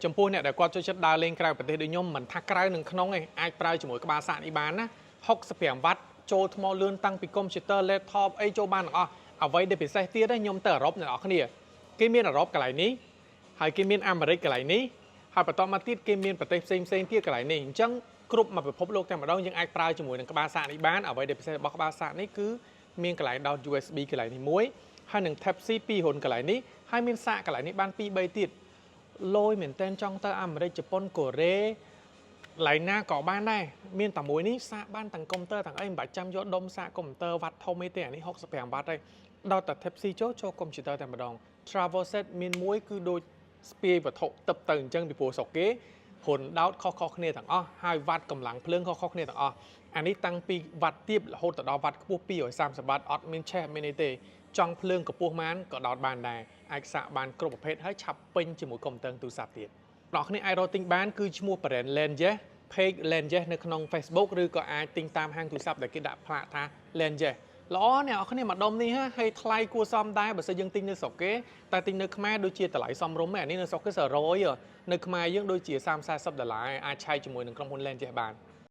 ចំពោះអ្នកដែលគាត់ចូលចិត្តដើរលេងក្រៅប្រទេសដូចខ្ញុំមិនថាក្រៅនឹងក្នុងទេអាចប្រើជាមួយក្បាលសាកនេះបានណា65វ៉ាត់ចូលថ្មលឿនតាំងពីកុំព្យូទ័រ laptop អីចូលបានទាំងអស់អ្វីដែលពិសេសទៀតខ្ញុំទៅអឺរ៉ុបអ្នកនរគ្នាគេមានអឺរ៉ុបកន្លែងនេះហើយគេមានអាមេរិកកន្លែងនេះហើយបន្តមកទៀតគេមានប្រទេសផ្សេងផ្សេងទៀតកន្លែងនេះអញ្ចឹងគ្រប់មួយពិភពលោកតែម្ដងយើងអាចប្រើជាមួយនឹងក្បាលសាកនេះបានអ្វីដែលពិសេសរបស់ក្បាលសាកនេះគឺមានកន្លែងដោត USB កន្លែងនេះមួយហើយនឹង Type C 2រុនកន្លែងនេះហើយមានសាកកន្លែងនេះបាន2 3ទៀតលយមែនតើចង់ទៅអាមេរិកជប៉ុនកូរ៉េកន្លែងណាក៏បានដែរមានតែមួយនេះសាកបានទាំងកុំព្យូទ័រទាំងអីមិនបាច់ចាំយកដុំសាកកុំព្យូទ័រវ៉ាត់ធំអីទេអានេះ65វ៉ាត់ទេដោតតែ Type C ចូលចូលកុំព្យូទ័រតែម្ដង Travel set មានមួយគឺដូចស្ពាយវត្ថុទឹកទៅអញ្ចឹងពីព្រោះស្រុកគេរុនដោតខុសៗគ្នាទាំងអស់ហើយវ៉ាត់កម្លាំងភ្លើងខុសៗគ្នាទាំងអស់អានេះតាំងពីវ៉ាត់ទាបរហូតទៅដល់វ៉ាត់ខ្ពស់230វ៉ាត់អត់មានឆេះមានអីទេចង់ភ្លើងកម្ពស់ម៉ានក៏ដោតបានដែរអាចសាកបានគ្រប់ប្រភេទហើយឆាប់ពេញជាមួយកុំព្យូទ័រទូរស័ព្ទទៀតអ្នកគ្នាអាចរកទិញបានគឺឈ្មោះ brand Langes page Langes នៅក្នុង Facebook ឬក៏អាចទិញតាមហាងទូរស័ព្ទដែលគេដាក់ផ្លាកថា Langes ល្អអ្នកនរគ្នាមកដុំនេះហ่าហើយថ្លៃគួរសមដែរបើសិនយើងទិញនៅស្រុកគេតែទិញនៅខ្មែរដូចជាតម្លៃសមរម្យឯអានេះនៅស្រុកគេ100នៅខ្មែរយើងដូចជា30 40ដុល្លារអាចឆែកជាមួយនឹងក្រុមហ៊ុន Langes បាន។